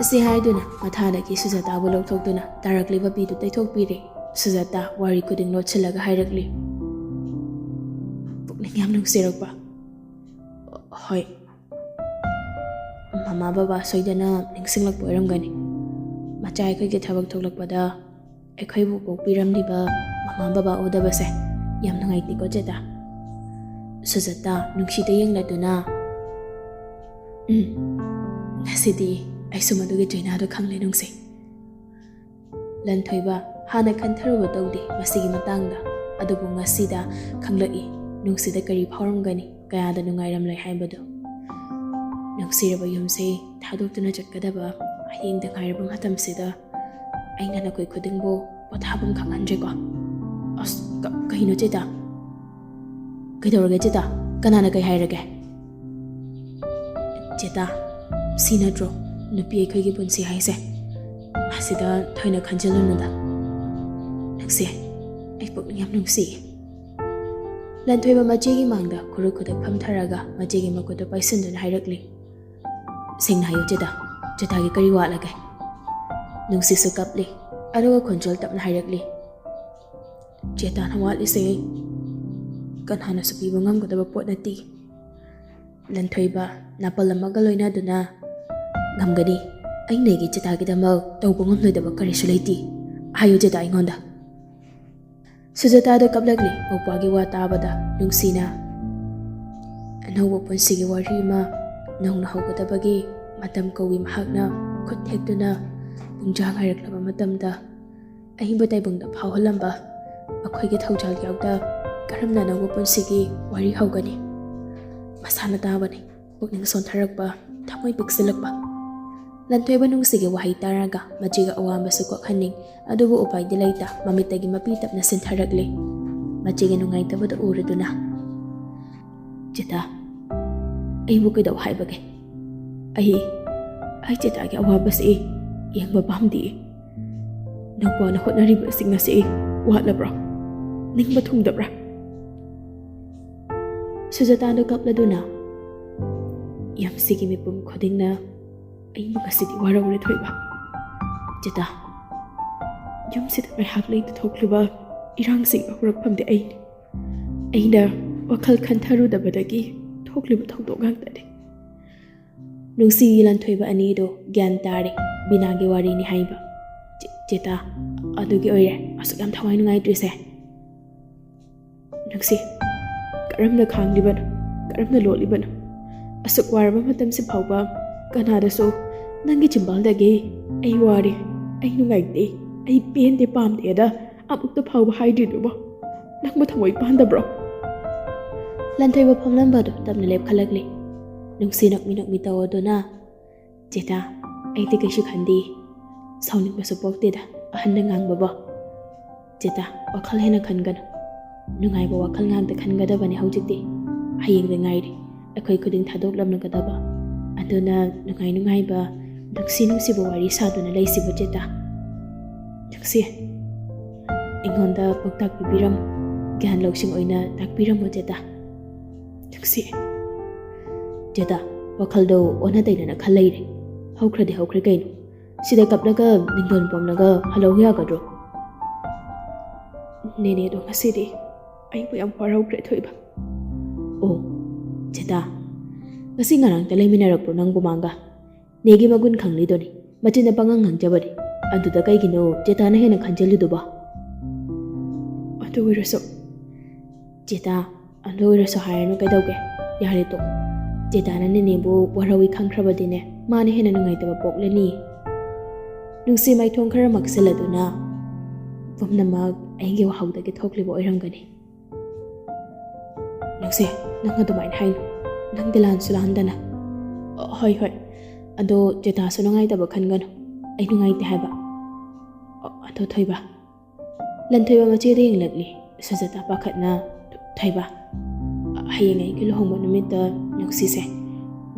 ꯑꯁꯤ ꯍꯥꯏꯗꯨꯅ ꯃꯊꯥꯗꯒꯤ ꯁꯨꯖꯇꯥꯕꯨ ꯂꯧꯊꯣꯛꯇꯨꯅ ꯇꯥꯔꯛꯂꯤꯕ ꯄꯤꯗꯨ ꯇꯩꯊꯣꯛꯄꯤꯔꯦ꯫ ꯁꯨꯖꯇꯥ ꯋꯥꯔꯤ ꯈꯨꯗꯤꯡ ꯂꯣꯠꯁꯤꯜꯂꯒ ꯍꯥꯏꯔꯛꯂꯤ꯫ "ꯄꯨꯛꯅꯤꯡ ꯌꯥꯝ ꯅꯨꯡꯁꯤꯔꯛꯄ꯫ ꯍꯣꯏ, ꯃꯃꯥ ꯕꯕꯥ ꯁꯣꯏꯗꯅ ꯅꯤꯡꯁꯤꯡꯂꯛꯄ ꯑꯣꯏꯔꯝꯒꯅꯤ꯫ ꯃꯆꯥ ꯑꯩꯈꯣꯏꯒꯤ ꯊꯕꯛ ꯊꯣꯛꯂꯛꯄꯗ ꯑꯩꯈꯣꯏꯕꯨ ꯄꯣꯛꯄꯤꯔꯝꯂꯤꯕ ꯃꯃꯥ ꯕꯕꯥ ꯎꯗꯕꯁꯦ ꯌꯥꯝ ꯅꯨꯡꯉꯥꯏꯇꯦꯀꯣ ꯆꯦꯇꯥ?" ꯁꯨꯖꯇꯥ ꯅꯨꯡꯁꯤꯗ ꯌꯦꯡꯂꯗꯨꯅ, "ꯎꯝ, ꯉꯁꯤꯗꯤ ꯑꯩꯁꯨ ꯃꯗꯨꯒꯤ ꯆꯩꯅꯥꯗꯣ ꯈꯪꯂꯦ ꯅꯨꯡꯁꯤ꯫" ꯂꯟꯊꯣꯏꯕ ꯍꯥꯟꯅ ꯈꯟꯊꯔꯨꯕ ꯇꯧꯗꯦ ꯃꯁꯤꯒꯤ ꯃꯇꯥꯡꯗ, ꯑꯗꯨꯕꯨ ꯉꯁꯤꯗ ꯈꯪꯂꯛꯏ ꯅꯨꯡꯁꯤꯗ ꯀꯔꯤ ꯐꯥꯎꯔꯝꯒꯅꯤ, ꯀꯌꯥꯗ ꯅꯨꯡꯉꯥꯏꯔꯝꯂꯣꯏ ꯍꯥꯏꯕꯗꯨ꯫ ꯅꯨꯡꯁꯤꯔꯕ ꯌꯨꯝꯁꯦ ꯊꯥꯗꯣꯛꯇꯨꯅ ꯆꯠꯀꯗꯕ ꯍꯌꯦꯡꯗ ꯉꯥꯏꯔꯕ ꯃꯇꯝꯁꯤꯗ ꯑꯩꯅ ꯅꯈꯣꯏ ꯈꯨꯗꯤꯡꯕꯨ ꯄꯣꯊꯥꯐꯝ ꯈꯪꯍꯟꯗ꯭ꯔꯦꯀꯣ꯫ ꯑꯁ, ꯀ-, ꯀꯩꯅꯣ ꯆꯦꯇꯥ? ꯀꯩꯗꯧꯔꯒꯦ ꯆꯦꯇꯥ? ꯀꯅꯥꯅ ꯀꯩ ꯍꯥꯏꯔꯒꯦ? ꯆꯦꯇꯥ, ꯁꯤ ꯅꯠꯇ꯭ꯔꯣ ꯅꯨꯄꯤ ꯑꯩꯈꯣꯏꯒꯤ ꯄꯨꯟꯁꯤ ꯍꯥꯏꯁꯦ꯫ ꯑꯁꯤꯗ ꯊꯣꯏꯅ ꯈꯟꯖꯤꯜꯂꯨꯅꯨꯗ꯫ ꯅꯪꯁꯦ ꯑꯩ ꯄꯨꯛꯅꯤꯡ ꯌꯥꯝ ꯅꯨꯡꯁꯤ꯫ ꯂꯟꯊꯣꯏꯕ ꯃꯆꯦꯒꯤ ꯃꯥꯡꯗ ꯈꯨꯔꯨ ꯈꯨꯗꯛ ꯐꯝꯊꯔꯒ ꯃꯆꯦꯒꯤ ꯃꯈꯨꯠꯇꯨ ꯄꯥꯏꯁꯤꯟꯗꯨꯅ ꯍꯥꯏꯔꯛꯂꯤ, "ꯁꯦꯡꯅ ꯍꯥꯏꯌꯨ ꯆꯦꯗ, ꯆꯦꯗꯥꯒꯤ ꯀꯔꯤ ꯋꯥꯠꯂꯒꯦ?" ꯅꯨꯡꯁꯤꯠꯁꯨ ꯀꯞꯂꯤ꯫ ꯑꯗꯨꯒ ꯈꯣꯟꯖꯦꯜ ꯇꯞꯅ ꯍꯥꯏꯔꯛꯂꯤ, "ꯆꯦꯇꯥꯅ ꯋꯥꯠꯂꯤꯁꯦ ꯀꯅꯥꯅꯁꯨ ꯄꯤꯕ ꯉꯝꯒꯗꯕ ꯄꯣꯠ ꯅꯠꯇꯦ꯫ ꯂꯟꯊꯣꯏꯕ ꯅꯥꯄꯜ ꯑꯃꯒ ꯂꯣꯏꯅꯗꯨꯅ ꯉꯝꯒꯅꯤ꯫ ꯑꯩꯅ ꯑꯩꯒꯤ ꯆꯦꯇꯥꯒꯤꯗꯃꯛ ꯇꯧꯕ ꯉꯝꯂꯣꯏꯗꯕ ꯀꯔꯤꯁꯨ ꯂꯩꯇꯦ꯫ ꯍꯥꯏꯌꯨ ꯆꯦꯇꯥ ꯑꯩꯉꯣꯟꯗ꯫" ꯁꯨꯖꯇꯥꯗ ꯀꯞꯂꯛꯂꯤ꯫ ꯃꯧꯄ꯭ꯋꯥꯒꯤ ꯋꯥ ꯇꯥꯕꯗ ꯅꯨꯡꯁꯤꯅ ꯑꯅꯧꯕ ꯄꯨꯟꯁꯤꯒꯤ ꯋꯥꯔꯤ ꯑꯃ ꯅꯧꯅ ꯍꯧꯒꯗꯕꯒꯤ ꯃꯇꯝ ꯀꯧꯏ꯫ ꯃꯍꯥꯛꯅ ꯈꯨꯠ ꯊꯦꯛꯇꯨꯅ ꯄꯨꯡꯖꯥ ꯉꯥꯏꯔꯛꯂꯕ ꯃꯇꯝꯗ ꯑꯏꯪꯕ ꯇꯥꯏꯕꯪꯗ ꯐꯥꯎꯍꯜꯂꯝꯕ ꯑꯩꯈꯣꯏꯒꯤ ꯊꯧꯖꯥꯜ ꯌꯥꯎꯗ ꯀꯔꯝꯅ ꯑꯅꯧꯕ ꯄꯨꯟꯁꯤꯒꯤ ꯋꯥꯔꯤ ꯍꯧꯒꯅꯤ? ꯃꯁꯥꯅ ꯇꯥꯕꯅꯤ꯫ ꯄꯨꯛꯅꯤꯡ ꯁꯣꯟꯊꯔꯛꯄ, ꯊꯃꯣꯏ ꯄꯤꯛꯁꯤꯜꯂꯛꯄ꯫ ꯂꯟꯊꯣꯏꯕ ꯅꯨꯡꯁꯤꯒꯤ ꯋꯥꯍꯩ ꯇꯥꯔꯒ ꯃꯆꯦꯒꯤ ꯑꯋꯥꯕꯁꯨ ꯀꯣꯛꯍꯟꯅꯤꯡ, ꯑꯗꯨꯕꯨ ꯎꯄꯥꯏꯗꯤ ꯂꯩꯇ ꯃꯃꯤꯠꯇꯒꯤ ꯃꯄꯤ ꯇꯞꯅ ꯁꯤꯟꯊꯔꯛꯂꯤ꯫ ꯃꯆꯦꯒꯤ ꯅꯨꯡꯉꯥꯏꯇꯕꯗꯨ ꯎꯔꯗꯨꯅ, "ꯆꯦꯇꯥ, ꯑꯩꯕꯨ ꯀꯩꯗꯧ ꯍꯥꯏꯕꯒꯦ? ꯑꯩ, ꯑꯩ ꯆꯦꯇꯥꯒꯤ ꯑꯋꯥꯕꯁꯤ ꯌꯦꯡꯕ ꯄꯥꯝꯗꯦ꯫ ꯅꯧꯄꯥꯅ ꯍꯣꯠꯅꯔꯤꯕꯁꯤꯡ ꯑꯁꯤ ꯋꯥꯠꯂꯕ꯭ꯔꯣ? ꯅꯤꯡꯕ ꯊꯨꯡꯗꯕ꯭ꯔꯥ?" ꯁꯨꯖꯇꯥꯗꯨ ꯀꯞꯂꯗꯨꯅ, "ꯌꯨꯝꯁꯤꯒꯤ ꯃꯤꯄꯨꯝ ꯈꯨꯗꯤꯡꯅ ꯑꯩꯕꯨ ꯉꯁꯤꯗꯤ ꯋꯥꯔꯧꯔꯦ ꯊꯣꯏꯕ꯫ ꯆꯦꯇꯥ, ꯌꯨꯝꯁꯤꯗ ꯉꯥꯏꯍꯥꯛ ꯂꯩꯇ ꯊꯣꯛꯂꯤꯕ ꯏꯔꯥꯡꯁꯤꯡ ꯍꯧꯔꯛꯐꯝꯗꯤ ꯑꯩꯅꯤ꯫ ꯑꯩꯅ ꯋꯥꯈꯜ ꯈꯟꯊꯔꯨꯗꯕꯗꯒꯤ ꯊꯣꯛꯂꯤꯕ ꯊꯧꯗꯣꯛ ꯉꯥꯛꯇꯅꯤ꯫" ꯅꯨꯡꯁꯤꯒꯤ ꯂꯟꯊꯣꯏꯕ ꯑꯅꯤꯗꯣ ꯒ꯭ꯌꯥꯟ ꯇꯥꯔꯦ꯫ ꯕꯤꯅꯥꯒꯤ ꯋꯥꯔꯤꯅꯤ ꯍꯥꯏꯕ꯫ "ꯆꯦ-, ꯆꯦꯇꯥ, ꯑꯗꯨꯒꯤ ꯑꯣꯏꯔꯦ ꯑꯁꯨꯛ ꯌꯥꯝ ꯊꯋꯥꯏ ꯅꯨꯡꯉꯥꯏꯇ꯭ꯔꯤꯁꯦ꯫ ꯅꯨꯡꯁꯤ, ꯀꯔꯝꯅ ꯈꯥꯡꯂꯤꯕꯅꯣ? ꯀꯔꯝꯅ ꯂꯣꯠꯂꯤꯕꯅꯣ? ꯑꯁꯨꯛ ꯋꯥꯔꯕ ꯃꯇꯝꯁꯤ ꯐꯥꯎꯕ ꯀꯅꯥꯗꯁꯨ ꯅꯪꯒꯤ ꯆꯤꯝꯕꯥꯜꯗꯒꯤ 'ꯑꯩ ꯋꯥꯔꯦ, ꯑꯩ ꯅꯨꯡꯉꯥꯏꯇꯦ, ꯑꯩ ꯄꯦꯟꯗꯦ, ꯄꯥꯝꯗꯦ' ꯑꯗ ꯑꯃꯨꯛꯇ ꯐꯥꯎꯕ ꯍꯥꯏꯗ꯭ꯔꯤꯗꯨꯕꯣ? ꯅꯪꯕꯨ ꯊꯃꯣꯏ ꯄꯥꯟꯗꯕ꯭ꯔꯣ?" ꯂꯟꯊꯣꯏꯕ ꯐꯝꯂꯝꯕꯗꯨ ꯇꯞꯅ ꯂꯦꯞꯈꯠꯂꯛꯂꯤ꯫ ꯅꯨꯡꯁꯤ ꯅꯣꯛꯃꯤ ꯅꯣꯛꯃꯤ ꯇꯧꯗꯨꯅ, "ꯆꯦꯇꯥ, ꯑꯩꯗꯤ ꯀꯩꯁꯨ ꯈꯟꯗꯦ꯫ ꯁꯥꯎꯅꯤꯡꯕꯁꯨ ꯄꯣꯛꯇꯦꯗ ꯑꯍꯟꯅ ꯉꯥꯡꯕꯕꯣ꯫ ꯆꯦꯇꯥ, ꯋꯥꯈꯜ ꯍꯦꯟꯅ ꯈꯟꯒꯅꯨ꯫ ꯅꯨꯡꯉꯥꯏꯕ ꯋꯥꯈꯜ ꯉꯥꯛꯇ ꯈꯟꯒꯗꯕꯅꯤ ꯍꯧꯖꯤꯛꯇꯤ꯫ ꯍꯌꯦꯡꯗ ꯉꯥꯏꯔꯤ ꯑꯩꯈꯣꯏ ꯈꯨꯗꯤꯡ ꯊꯥꯗꯣꯛꯂꯝꯂꯒꯗꯕ꯫ ꯑꯗꯨꯅ ꯅꯨꯡꯉꯥꯏ ꯅꯨꯡꯉꯥꯏꯕ ꯅꯨꯡꯁꯤ ꯅꯨꯡꯁꯤꯕ ꯋꯥꯔꯤ ꯁꯥꯗꯨꯅ ꯂꯩꯁꯤꯕꯨ ꯆꯦꯇꯥ? ꯅꯨꯡꯁꯤ, ꯑꯩꯉꯣꯟꯗ ꯄꯥꯎꯇꯥꯛ ꯄꯤꯕꯤꯔꯝꯃꯨ, ꯒ꯭ꯌꯥꯟ ꯂꯧꯁꯤꯡ ꯑꯣꯏꯅ ꯇꯥꯛꯄꯤꯔꯝꯃꯨ ꯆꯦꯇꯥ꯫ ꯅꯨꯡꯁꯤ, ꯆꯦꯇꯥ, ꯋꯥꯈꯜꯗꯣ ꯑꯣꯟꯅ ꯇꯩꯅꯅ ꯈꯜ ꯂꯩꯔꯦ꯫ ꯍꯧꯈ꯭ꯔꯗꯤ ꯍꯧꯈ꯭ꯔꯦ ꯀꯩꯅꯣ꯫ ꯁꯤꯗ ꯀꯞꯂꯒ ꯅꯤꯡꯗꯣꯟ ꯄꯣꯝꯂꯒ ꯍꯜꯍꯧ ꯌꯥꯒꯗ꯭ꯔꯣ? ꯅꯦꯅꯦꯗꯣ ꯉꯁꯤꯗꯤ ꯑꯩꯕꯨ ꯌꯥꯝ ꯋꯥꯔꯧꯈ꯭ꯔꯦ ꯊꯣꯏꯕ꯫ ꯑꯣ, ꯆꯦꯇꯥ, ꯉꯁꯤ ꯉꯔꯥꯡꯇ ꯂꯩꯃꯤꯟꯅꯔꯛꯄ꯭ꯔꯣ ꯅꯪꯕꯨ ꯃꯥꯒ? ꯅꯦꯒꯤ ꯃꯒꯨꯟ ꯈꯪꯂꯤꯗꯨꯅꯤ, ꯃꯆꯤꯟꯗ ꯄꯉꯥꯡ ꯉꯥꯡꯖꯕꯅꯤ꯫ ꯑꯗꯨꯗ ꯀꯩꯒꯤꯅꯣ ꯆꯦꯇꯥꯅ ꯍꯦꯟꯅ ꯈꯟꯖꯤꯜꯂꯤꯗꯨꯕꯣ? ꯑꯗꯨ ꯑꯣꯏꯔꯁꯨ꯫ ꯆꯦꯇꯥ, ꯑꯗꯨ ꯑꯣꯏꯔꯁꯨ ꯍꯥꯏꯔꯅꯨ ꯀꯩꯗꯧꯒꯦ? ꯌꯥꯔꯦ ꯇꯣꯛ꯫ ꯆꯦꯇꯥꯅ ꯅꯦꯅꯦꯕꯨ ꯋꯥꯔꯧꯏ ꯈꯪꯈ꯭ꯔꯕꯗꯤꯅꯦ, ꯃꯥꯅ ꯍꯦꯟꯅ ꯅꯨꯡꯉꯥꯏꯇꯕ ꯄꯣꯛꯂꯅꯤ꯫ ꯅꯨꯡꯁꯤ ꯃꯥꯏꯊꯣꯡ ꯈꯔ ꯃꯛꯁꯤꯜꯂꯗꯨꯅ, "ꯄꯨꯝꯅꯃꯛ ꯑꯩꯒꯤ ꯋꯥꯍꯧꯗꯒꯤ ꯊꯣꯛꯂꯤꯕ ꯑꯣꯏꯔꯝꯒꯅꯤ"꯫ ꯅꯨꯡꯁꯤ, ꯅꯪ ꯑꯗꯨꯃꯥꯏꯅ ꯍꯥꯏꯅꯨ꯫ ꯅꯪꯗꯤ ꯂꯥꯟꯁꯨ ꯂꯥꯟꯗꯅ꯫ ꯑ, ꯍꯣꯏ, ꯍꯣꯏ꯫ ꯑꯗꯣ ꯆꯦꯇꯥꯁꯨ ꯅꯨꯡꯉꯥꯏꯇꯕ ꯈꯟꯒꯅꯨ꯫ ꯑꯩ ꯅꯨꯡꯉꯥꯏꯇꯦ ꯍꯥꯏꯕ꯫ ꯑ, ꯑꯗꯣ ꯊꯣꯏꯕ꯫ ꯂꯟꯊꯣꯏꯕ ꯃꯆꯦꯗ ꯌꯦꯡꯂꯛꯂꯤ꯫ ꯁꯨꯖꯥꯇꯥ ꯄꯥꯈꯠꯅ, "ꯊꯣꯏꯕ, ꯍꯌꯦꯡ ꯑꯩꯒꯤ ꯂꯨꯍꯣꯡꯕ ꯅꯨꯃꯤꯠꯇ ꯅꯨꯡꯁꯤꯁꯦ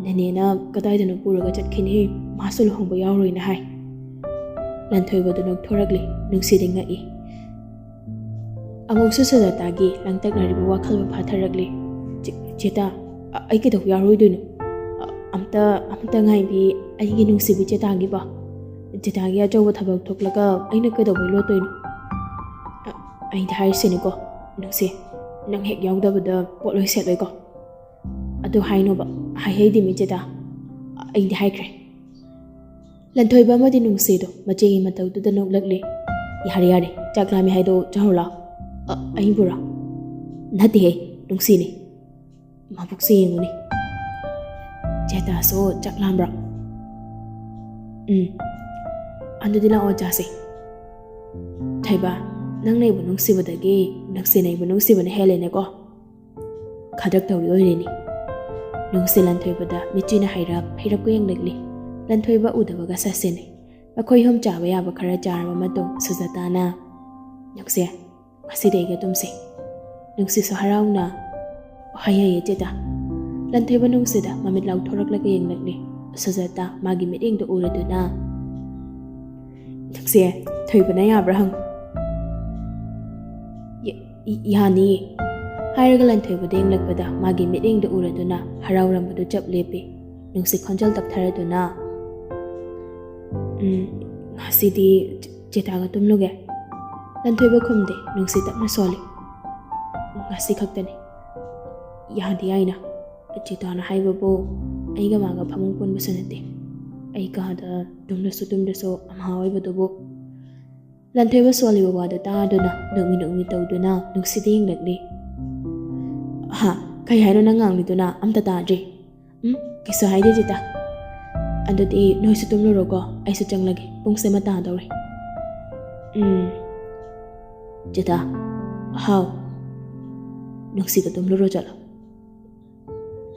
ꯅꯦꯅꯦꯅ ꯀꯗꯥꯏꯗꯅꯣ ꯄꯨꯔꯒ ꯆꯠꯈꯤꯅꯤ, ꯃꯥꯁꯨ ꯂꯨꯍꯣꯡꯕ ꯌꯥꯎꯔꯣꯏꯅ ꯍꯥꯏ"꯫ ꯂꯟꯊꯣꯏꯕꯗꯨ ꯅꯣꯛꯊꯣꯔꯛꯂꯤ꯫ ꯅꯨꯡꯁꯤꯗꯤ ꯉꯛꯏ꯫ ꯑꯃꯨꯛꯁꯨ ꯁꯨꯖꯥꯇꯥꯒꯤ ꯂꯥꯡꯇꯛꯅꯔꯤꯕ ꯋꯥꯈꯜꯕꯨ ꯐꯥꯊꯔꯛꯂꯤ꯫ "ꯆꯦ-, ꯆꯦꯇꯥ, ꯑ-, ꯑꯩ ꯀꯩꯗꯧ ꯌꯥꯎꯔꯣꯏꯗꯣꯏꯅꯣ? ꯑ-, ꯑꯝꯇ, ꯑꯝꯇ ꯉꯥꯏꯕꯤ, ꯑꯩꯒꯤ ꯅꯨꯡꯁꯤꯕꯤ ꯆꯦꯇꯥꯒꯤꯕꯣ꯫ ꯆꯦꯇꯥꯒꯤ ꯑꯆꯧꯕ ꯊꯕꯛ ꯊꯣꯛꯂꯒ ꯑꯩꯅ ꯀꯩꯗꯧꯕꯩ ꯂꯣꯠꯇꯣꯏꯅꯣ? ꯑ-, ꯑꯩꯗꯤ ꯍꯥꯏꯔꯤꯁꯤꯅꯤꯀꯣ, ꯅꯨꯡꯁꯤ, ꯅꯪ ꯍꯦꯛ ꯌꯥꯎꯗꯕꯗ ꯄꯣꯠꯂꯣꯏ ꯁꯦꯠꯂꯣꯏꯀꯣ꯫ ꯑꯗꯨ ꯍꯥꯏꯅꯣꯕ, ꯍꯥꯏꯍꯩꯗꯦꯃꯤ ꯆꯦꯇꯥ, ꯑꯩꯗꯤ ꯍꯥꯏꯈ꯭ꯔꯦ"꯫ ꯂꯟꯊꯣꯏꯕ ꯑꯃꯗꯤ ꯅꯨꯡꯁꯤꯗꯣ ꯃꯆꯦꯒꯤ ꯃꯇꯧꯗꯨꯗ ꯅꯣꯛꯂꯛꯂꯤ꯫ "ꯌꯥꯔꯦ, ꯌꯥꯔꯦ, ꯆꯥꯛ ꯂꯥꯝꯃꯦ ꯍꯥꯏꯗꯣ ꯆꯥꯔꯨ ꯂꯥꯎ"꯫ "ꯑ, ꯑꯩꯕꯨꯔꯣ?" "ꯅꯠꯇꯦꯍꯦ, ꯅꯨꯡꯁꯤꯅꯤ꯫ ꯃꯕꯨꯛꯁꯦ ꯌꯦꯡꯉꯨꯅꯦ꯫ ꯆꯦꯇꯥꯁꯨ ꯆꯥꯛ ꯂꯥꯝꯕ꯭ꯔꯣ?" "ꯎꯝ꯫ ꯑꯗꯨꯗꯤ ꯂꯥꯛꯑꯣ ꯆꯥꯁꯦ"꯫ "ꯊꯣꯏꯕ, ꯅꯪꯅ ꯑꯩꯕꯨ ꯅꯨꯡꯁꯤꯕꯗꯒꯤ ꯅꯨꯡꯁꯤꯅ ꯑꯩꯕꯨ ꯅꯨꯡꯁꯤꯕꯅ ꯍꯦꯜꯂꯦꯅꯦꯀꯣ"꯫ ꯈꯗ꯭ꯔꯛ ꯇꯧꯔꯤ ꯑꯣꯏꯔꯤꯅꯤ꯫ ꯅꯨꯡꯁꯤ ꯂꯟꯊꯣꯏꯕꯗ ꯃꯤꯠꯆꯤꯅ ꯍꯩꯔꯞ ꯍꯩꯔꯞꯀ ꯌꯦꯡꯂꯛꯂꯤ꯫ ꯂꯟꯊꯣꯏꯕ ꯎꯗꯕꯒ ꯁꯠꯁꯤꯟꯅꯩ꯫ ꯃꯈꯣꯏ ꯑꯍꯨꯝ ꯆꯥꯕ ꯌꯥꯕ ꯈꯔ ꯆꯥꯔꯕ ꯃꯇꯨꯡ ꯁꯨꯖꯥꯇꯥꯅ, "ꯅꯨꯡꯁꯤ, ꯉꯁꯤꯗꯤ ꯑꯩꯒ ꯇꯨꯝꯁꯤ"꯫ ꯅꯨꯡꯁꯤꯁꯨ ꯍꯔꯥꯎꯅ, "ꯍꯣꯏ, ꯌꯥꯏꯌꯦ ꯆꯦꯇꯥ"꯫ ꯂꯟꯊꯣꯏꯕ ꯅꯨꯡꯁꯤꯗ ꯃꯃꯤꯠ ꯂꯥꯎꯊꯣꯔꯛꯂꯒ ꯌꯦꯡꯂꯛꯂꯤ꯫ ꯁꯨꯖꯥꯇꯥ ꯃꯥꯒꯤ ꯃꯤꯠꯌꯦꯡꯗ ꯎꯔꯗꯨꯅ, "ꯅꯨꯡꯁꯤ, ꯊꯣꯏꯕꯅ ꯌꯥꯕ꯭ꯔꯥ ꯍꯪꯉꯨ꯫" "ꯌꯥ-, ꯌꯥꯅꯤꯌꯦ," ꯍꯥꯏꯔꯒ ꯂꯟꯊꯣꯏꯕꯗ ꯌꯦꯡꯂꯛꯄꯗ ꯃꯥꯒꯤ ꯃꯤꯠꯌꯦꯡꯗ ꯎꯔꯗꯨꯅ ꯍꯔꯥꯎꯔꯝꯕꯗꯨ ꯆꯞ ꯂꯦꯞꯄꯤ꯫ ꯅꯨꯡꯁꯤ ꯈꯣꯟꯖꯦꯜ ꯇꯞꯊꯔꯗꯨꯅ, "ꯎꯝ, ꯉꯁꯤꯗꯤ ꯆꯤ-, ꯆꯤꯇꯥꯒ ꯇꯨꯝꯂꯨꯒꯦ?" ꯂꯟꯊꯣꯏꯕ ꯈꯨꯝꯗꯦ꯫ ꯅꯨꯡꯁꯤ ꯇꯞꯅ ꯁꯣꯜꯂꯤ, "ꯉꯁꯤ ꯈꯛꯇꯅꯤ꯫" "ꯌꯥꯗꯦ ꯌꯥꯏꯅ꯫ ꯆꯤꯇꯥꯅ ꯍꯥꯏꯕꯕꯨ ꯑꯩꯒ ꯃꯥꯒ ꯐꯃꯨꯡ ꯄꯨꯟꯕꯁꯨ ꯅꯠꯇꯦ꯫ ꯑꯩ ꯀꯥꯗ ꯇꯨꯝꯂꯁꯨ ꯇꯨꯝꯗ꯭ꯔꯁꯨ ꯑꯝꯍꯥ ꯑꯣꯏꯕꯗꯨꯕꯨ꯫" ꯂꯟꯊꯣꯏꯕ ꯁꯣꯜꯂꯤꯕ ꯋꯥꯗꯨ ꯇꯥꯗꯨꯅ ꯅꯣꯛꯃꯤ ꯅꯣꯛꯃꯤ ꯇꯧꯗꯨꯅ ꯅꯨꯡꯁꯤꯗ ꯌꯦꯡꯂꯛꯂꯤ꯫ "ꯍꯥ? ꯀꯩ ꯍꯥꯏꯅꯣ ꯅꯪ ꯉꯥꯡꯂꯤꯗꯨꯅ? ꯑꯝꯇ ꯇꯥꯗ꯭ꯔꯤ꯫" "ꯎꯝ, ꯀꯩꯁꯨ ꯍꯥꯏꯗꯦ ꯆꯤꯇꯥ꯫ ꯑꯗꯨꯗꯤ ꯅꯣꯏꯁꯨ ꯇꯨꯝꯂꯨꯔꯣꯀꯣ, ꯑꯩꯁꯨ ꯆꯪꯂꯒꯦ, ꯄꯨꯡꯁꯦ ꯑꯃ ꯇꯥꯗꯧꯔꯦ꯫" "ꯎꯝ, ꯆꯤꯇꯥ꯫" "ꯍꯥꯎ꯫" "ꯅꯨꯡꯁꯤꯗ ꯇꯨꯝꯂꯨꯔꯣ ꯆꯠꯂꯣ꯫"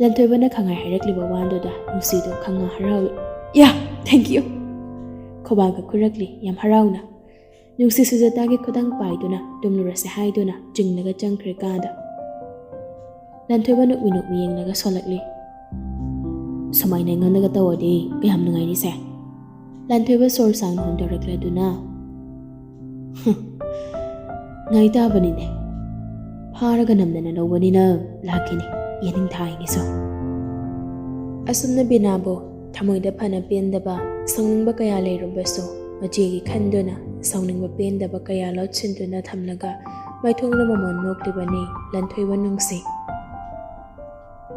ꯂꯟꯊꯣꯏꯕꯅ ꯈꯪꯍꯥꯏ ꯍꯥꯏꯔꯛꯂꯤꯕ ꯋꯥꯗꯨꯗ ꯅꯨꯡꯁꯤꯗꯨ ꯈꯪꯉꯥ ꯍꯔꯥꯎꯏ꯫ "ꯌꯥ, thank you!" ꯈꯣꯕꯥꯒ ꯈꯨꯔꯛꯂꯤ ꯌꯥꯝ ꯍꯔꯥꯎꯅ꯫ ꯅꯨꯡꯁꯤ ꯁꯨꯖꯥꯇꯥꯒꯤ ꯈꯨꯗꯥꯡ ꯄꯥꯏꯗꯨꯅ ꯇꯨꯝꯂꯨꯔꯁꯦ ꯍꯥꯏꯗꯨꯅ ꯆꯤꯡꯂꯒ ꯆꯪꯈ꯭ꯔꯦ ꯀꯥꯗ꯫ ꯂꯟꯊꯣꯏꯕ ꯅꯣꯛꯃꯤ ꯅꯣꯛꯃꯤ ꯌꯦꯡꯂꯒ ꯁꯣꯜꯂꯛꯂꯤ꯫ "ꯁꯨꯃꯥꯏꯅ ꯑꯩꯉꯣꯟꯗꯒ ꯇꯧꯔꯗꯤ ꯀꯌꯥꯝ ꯅꯨꯡꯉꯥꯏꯅꯤꯁꯦ?" ꯂꯟꯊꯣꯏꯕ ꯁꯣꯔ ꯁꯥꯡꯅ ꯍꯣꯟꯗꯣꯔꯛꯂꯗꯨꯅ, "ꯍꯨꯝ, ꯉꯥꯏ ꯇꯥꯕꯅꯤꯅꯦ꯫ ꯐꯥꯔꯒ ꯅꯝꯗꯅ ꯂꯧꯕꯅꯤꯅ ꯂꯥꯛꯈꯤꯅꯤ, ꯌꯦꯅꯤꯡꯊꯥ ꯑꯩꯒꯤꯁꯨ꯫" ꯑꯁꯨꯝꯅ ꯕꯤꯅꯥꯕꯨ ꯊꯃꯣꯏꯗ ꯐꯅ ꯄꯦꯟꯗꯕ, ꯁꯥꯎꯅꯤꯡꯕ ꯀꯌꯥ ꯂꯩꯔꯕꯁꯨ, ꯃꯆꯦꯒꯤ ꯈꯟꯗꯨꯅ ꯁꯥꯎꯅꯤꯡꯕ ꯄꯦꯟꯗꯕ ꯀꯌꯥ ꯂꯣꯠꯁꯤꯟꯗꯨꯅ ꯊꯝꯂꯒ ꯃꯥꯏꯊꯣꯡꯗ ꯃꯃꯣꯟ ꯅꯣꯛꯂꯤꯕꯅꯤ ꯂꯟꯊꯣꯏꯕ ꯅꯨꯡꯁꯤ꯫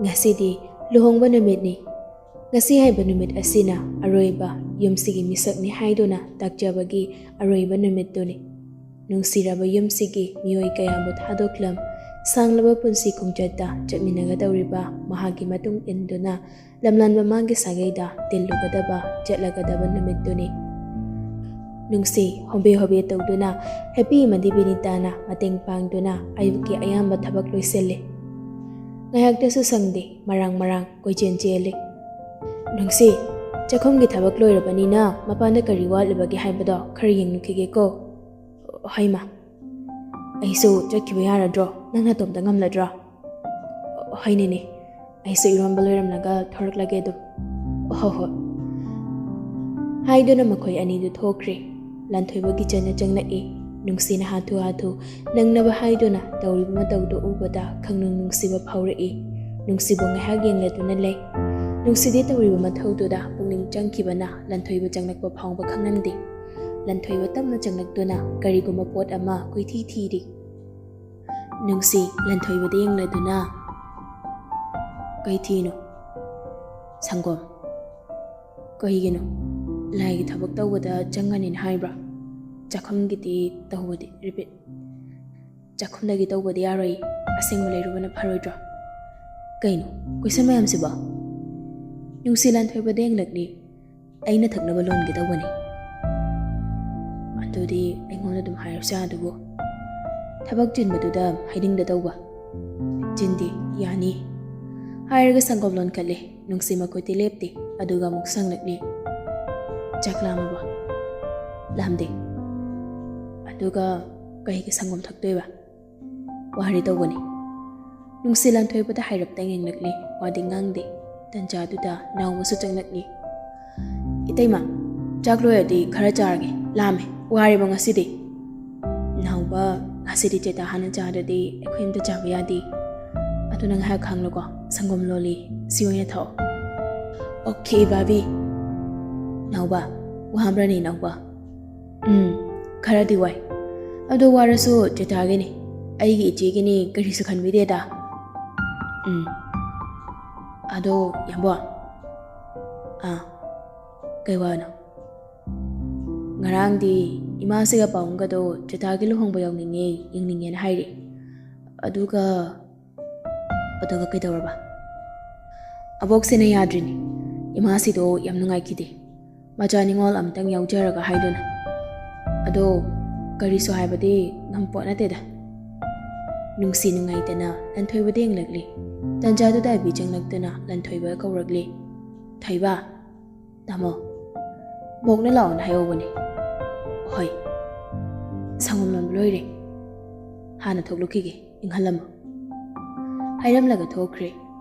ꯉꯁꯤꯗꯤ ꯂꯨꯍꯣꯡꯕ ꯅꯨꯃꯤꯠꯅꯤ꯫ ꯉꯁꯤ ꯍꯥꯏꯕ ꯅꯨꯃꯤꯠ ꯑꯁꯤꯅ ꯑꯔꯣꯏꯕ ꯌꯨꯝꯁꯤꯒꯤ ꯃꯤꯁꯛꯅꯤ ꯍꯥꯏꯗꯨꯅ ꯇꯥꯛꯆꯕꯒꯤ ꯑꯔꯣꯏꯕ ꯅꯨꯃꯤꯠꯇꯨꯅꯤ꯫ ꯅꯨꯡꯁꯤꯔꯕ ꯌꯨꯝꯁꯤꯒꯤ ꯃꯤꯑꯣꯏ ꯀꯌꯥꯕꯨ ꯊꯥꯗꯣꯛꯂꯝ, ꯁꯥꯡꯂꯕ ꯄꯨꯟꯁꯤ ꯈꯣꯡꯆꯠꯇ ꯆꯠꯃꯤꯟꯅꯒꯗꯧꯔꯤꯕ ꯃꯍꯥꯛꯀꯤ ꯃꯇꯨꯡ ꯏꯟꯗꯨꯅ ꯂꯝꯂꯥꯟꯕ ꯃꯥꯒꯤ ꯁꯥꯒꯩꯗ ꯇꯤꯜꯂꯨꯒꯗꯕ, ꯆꯠꯂꯒꯗꯕ ꯅꯨꯃꯤꯠꯇꯨꯅꯤ꯫ ꯅꯨꯡꯁꯤ ꯍꯣꯕꯦ ꯍꯣꯕꯦ ꯇꯧꯗꯨꯅ ꯍꯦꯄꯤ ꯑꯃꯗꯤ ꯕꯤꯅꯤꯇꯥꯅ ꯃꯇꯦꯡ ꯄꯥꯡꯗꯨꯅ ꯑꯌꯨꯛꯀꯤ ꯑꯌꯥꯝꯕ ꯊꯕꯛ ꯂꯣꯏꯁꯤꯜꯂꯤ꯫ ꯉꯥꯏꯍꯥꯛꯇꯁꯨ ꯁꯪꯗꯦ, ꯃꯔꯥꯡ ꯃꯔꯥꯡ ꯀꯣꯏꯆꯦꯟ ꯆꯦꯜꯂꯤ꯫ "ꯅꯨꯡꯁꯤ, ꯆꯥꯛꯈꯨꯝꯒꯤ ꯊꯕꯛ ꯂꯣꯏꯔꯕꯅꯤꯅ ꯃꯄꯥꯟꯗ ꯀꯔꯤ ꯋꯥꯠꯂꯤꯕꯒꯦ ꯍꯥꯏꯕꯗꯣ ꯈꯔ ꯌꯦꯡꯂꯨꯈꯤꯒꯦꯀꯣ꯫" "ꯍꯣꯏ ꯃꯥ꯫ ꯑꯩꯁꯨ ꯆꯠꯈꯤꯕ ꯌꯥꯔꯗ꯭ꯔꯣ? ꯅꯪ ꯅꯇꯣꯝꯇ ꯉꯝꯂꯗ꯭ꯔꯣ?" "ꯍꯣꯏ ꯅꯦꯅꯦ, ꯑꯩꯁꯨ ꯏꯔꯣꯟꯕ ꯂꯣꯏꯔꯝꯂꯒ ꯊꯣꯔꯛꯂꯒꯦ ꯑꯗꯨꯝ꯫" "ꯍꯣꯏ, ꯍꯣꯏ," ꯍꯥꯏꯗꯨꯅ ꯃꯈꯣꯏ ꯑꯅꯤꯗꯨ ꯊꯣꯛꯈ꯭ꯔꯦ꯫ ꯂꯥꯟꯊꯣꯏꯕ ꯀꯤꯆꯟꯗ ꯆꯪꯂꯛꯏ꯫ ꯅꯨꯡꯁꯤꯅ ꯍꯥꯊꯨ ꯍꯥꯊꯨ ꯅꯪꯅꯕ ꯍꯥꯏꯗꯨꯅ ꯇꯧꯔꯤꯕ ꯃꯇꯧꯗꯨ ꯎꯕꯗ ꯈꯪꯅꯨꯡ ꯅꯨꯡꯁꯤꯕ ꯐꯥꯎꯔꯛꯏ꯫ ꯅꯨꯡꯁꯤꯕ ꯉꯥꯏꯍꯥꯛ ꯌꯦꯡꯂꯗꯨꯅ ꯂꯩ꯫ ꯅꯨꯡꯁꯤꯗꯤ ꯇꯧꯔꯤꯕ ꯃꯊꯧꯗꯨꯗ ꯄꯨꯛꯅꯤꯡ ꯆꯪꯈꯤꯕꯅ ꯂꯥꯟꯊꯣꯏꯕ ꯆꯪꯂꯛꯄ ꯐꯥꯎꯕ ꯈꯪꯂꯝꯗꯦ꯫ ꯂꯥꯟꯊꯣꯏꯕ ꯇꯞꯅ ꯆꯪꯂꯛꯇꯨꯅ ꯀꯔꯤꯒꯨꯝꯕ ꯄꯣꯠ ꯑꯃ ꯀꯣꯏꯊꯤ ꯊꯤꯔꯤ꯫ ꯅꯨꯡꯁꯤ ꯂꯥꯟꯊꯣꯏꯕꯗ ꯌꯦꯡꯂꯗꯨꯅ, "ꯀꯩ ꯊꯤꯅꯣ?" "ꯁꯪꯒꯣꯝ꯫" "ꯀꯩꯒꯤꯅꯣ? ꯂꯥꯏꯒꯤ ꯊꯕꯛ ꯇꯧꯕꯗ ꯆꯪꯒꯅꯤꯅ ꯍꯥꯏꯕ꯭ꯔꯥ? ꯆꯥꯛꯈꯨꯝꯒꯤꯗꯤ ꯇꯧꯕꯗꯤ, ꯔꯤꯄꯤꯠ, ꯆꯥꯛꯈꯨꯝꯗꯒꯤ ꯇꯧꯕꯗꯤ ꯌꯥꯔꯣꯏ, ꯑꯁꯦꯡꯕ ꯂꯩꯔꯨꯕꯅ ꯐꯔꯣꯏꯗ꯭ꯔꯣ?" "ꯀꯩꯅꯣ ꯀꯣꯏꯁꯟ ꯃꯌꯥꯝꯁꯤꯕꯣ?" ꯅꯨꯡꯁꯤ ꯂꯥꯟꯊꯣꯏꯕꯗ ꯌꯦꯡꯂꯛꯂꯤ꯫ "ꯑꯩꯅ ꯊꯛꯅꯕ ꯂꯣꯟꯒꯦ ꯇꯧꯕꯅꯤ꯫" "ꯑꯗꯨꯗꯤ ꯑꯩꯉꯣꯟꯗ ꯑꯗꯨꯝ ꯍꯥꯏꯔꯁꯨ ꯌꯥꯗꯨꯕꯨ?" "ꯊꯕꯛ ꯆꯤꯟꯕꯗꯨꯗ ꯍꯥꯏꯅꯤꯡꯗ ꯇꯧꯕ꯫" "ꯆꯤꯟꯗꯦ, ꯌꯥꯅꯤ꯫" ꯍꯥꯏꯔꯒ ꯁꯪꯒꯣꯝ ꯂꯣꯟꯈꯠꯂꯦ꯫ ꯅꯨꯡꯁꯤ ꯃꯈꯨꯠꯇꯤ ꯂꯦꯞꯇꯦ, ꯑꯗꯨꯒ ꯑꯃꯨꯛ ꯁꯪꯂꯛꯂꯤ꯫ "ꯆꯥꯛ ꯂꯥꯝꯃꯕꯣ?" "ꯂꯥꯝꯗꯦ꯫" "ꯑꯗꯨꯒ ꯀꯩꯒꯤ ꯁꯪꯒꯣꯝ ꯊꯛꯇꯣꯏꯕ?" "ꯋꯥꯔꯤ ꯇꯧꯕꯅꯤ꯫" ꯅꯨꯡꯁꯤ ꯂꯥꯟꯊꯣꯏꯕꯗ ꯍꯥꯏꯔꯞꯇ ꯌꯦꯡꯂꯛꯂꯤ, ꯋꯥꯗꯤ ꯉꯥꯡꯗꯦ꯫ ꯇꯟꯖꯥꯗꯨꯗ ꯅꯥꯎꯕꯁꯨ ꯆꯪꯂꯛꯂꯤ꯫ "ꯏꯇꯩꯃ, ꯆꯥꯛ ꯂꯣꯏꯔꯗꯤ ꯈꯔ ꯆꯥꯔꯒꯦ, ꯂꯥꯝꯃꯦ, ꯋꯥꯔꯦꯕ ꯉꯁꯤꯗꯤ꯫" "ꯅꯥꯎꯕ, ꯉꯁꯤꯗꯤ ꯆꯦꯇꯥ ꯍꯥꯟꯅ ꯆꯥꯗ꯭ꯔꯗꯤ ꯑꯩꯈꯣꯏ ꯑꯝꯇ ꯆꯥꯕ ꯌꯥꯗꯦ꯫ ꯑꯗꯨ ꯅꯪ ꯉꯥꯏꯍꯥꯛ ꯈꯥꯡꯂꯨꯀꯣ, ꯁꯪꯒꯣꯝ ꯂꯣꯜꯂꯤ, ꯁꯤ ꯑꯣꯏꯅ ꯊꯛꯑꯣ꯫" "ꯑꯣꯀꯦ, ꯚꯥꯕꯤ꯫" "ꯅꯥꯎꯕ, ꯋꯥꯕ꯭ꯔꯅꯦ ꯅꯥꯎꯕ?" "ꯎꯝ, ꯈꯔꯗꯤ ꯋꯥꯏ꯫ ꯑꯗꯣ ꯋꯥꯔꯁꯨ ꯆꯦꯇꯥꯒꯤꯅꯤ, ꯑꯩꯒꯤ ꯏꯆꯦꯒꯤꯅꯤ, ꯀꯔꯤꯁꯨ ꯈꯟꯕꯤꯗꯦꯗ꯫" "ꯎꯝ꯫ ꯑꯗꯣ ꯌꯥꯝꯕꯣ꯫" "ꯑꯥ, ꯀꯩ ꯋꯥꯅꯣ?" "ꯉꯔꯥꯡꯗꯤ ꯏꯃꯥꯁꯤꯒ ꯄꯥꯕꯨꯡꯒꯗꯣ ꯆꯦꯇꯥꯒꯤ ꯂꯨꯍꯣꯡꯕ ꯌꯥꯎꯅꯤꯡꯉꯦ, ꯌꯦꯡꯅꯤꯡꯉꯦꯅ ꯍꯥꯏꯔꯦ꯫ ꯑꯗꯨꯒ, ꯑꯗꯨꯒ ꯀꯩꯗꯧꯔꯕ?" "ꯑꯕꯣꯛꯁꯤꯅ ꯌꯥꯗ꯭ꯔꯤꯅꯤ꯫ ꯏꯃꯥꯁꯤꯗꯣ ꯌꯥꯝ ꯅꯨꯡꯉꯥꯏꯈꯤꯗꯦ꯫ ꯃꯆꯥ ꯅꯤꯉꯣꯜ ꯑꯝꯇꯪ ꯌꯥꯎꯖꯔꯒ ꯍꯥꯏꯗꯨꯅ꯫ ꯑꯗꯣ ꯀꯔꯤꯁꯨ ꯍꯥꯏꯕꯗꯤ ꯉꯝꯄꯣꯠ ꯅꯠꯇꯦꯗ꯫" ꯅꯨꯡꯁꯤ ꯅꯨꯡꯉꯥꯏꯇꯅ ꯂꯟꯊꯣꯏꯕꯗ ꯌꯦꯡꯂꯛꯂꯤ꯫ ꯇꯟꯖꯥꯗꯨꯗ ꯑꯕꯤ ꯆꯪꯂꯛꯇꯨꯅ ꯂꯟꯊꯣꯏꯕ ꯀꯧꯔꯛꯂꯤ꯫ "ꯊꯣꯏꯕ, ꯇꯥꯃꯣ, ꯕꯣꯛꯅ ꯂꯥꯛꯑꯣꯅ ꯍꯥꯏꯍꯧꯕꯅꯦ꯫" "ꯍꯣꯏ, ꯁꯪꯒꯣꯝ ꯂꯣꯟꯕ ꯂꯣꯏꯔꯦ꯫ ꯍꯥꯟꯅ ꯊꯣꯛꯂꯛꯈꯤꯒꯦ, ꯏꯪꯍꯜꯂꯝꯃꯣ꯫" ꯍꯥꯏꯔꯝꯂꯒ ꯊꯣꯛꯈ꯭ꯔꯦ꯫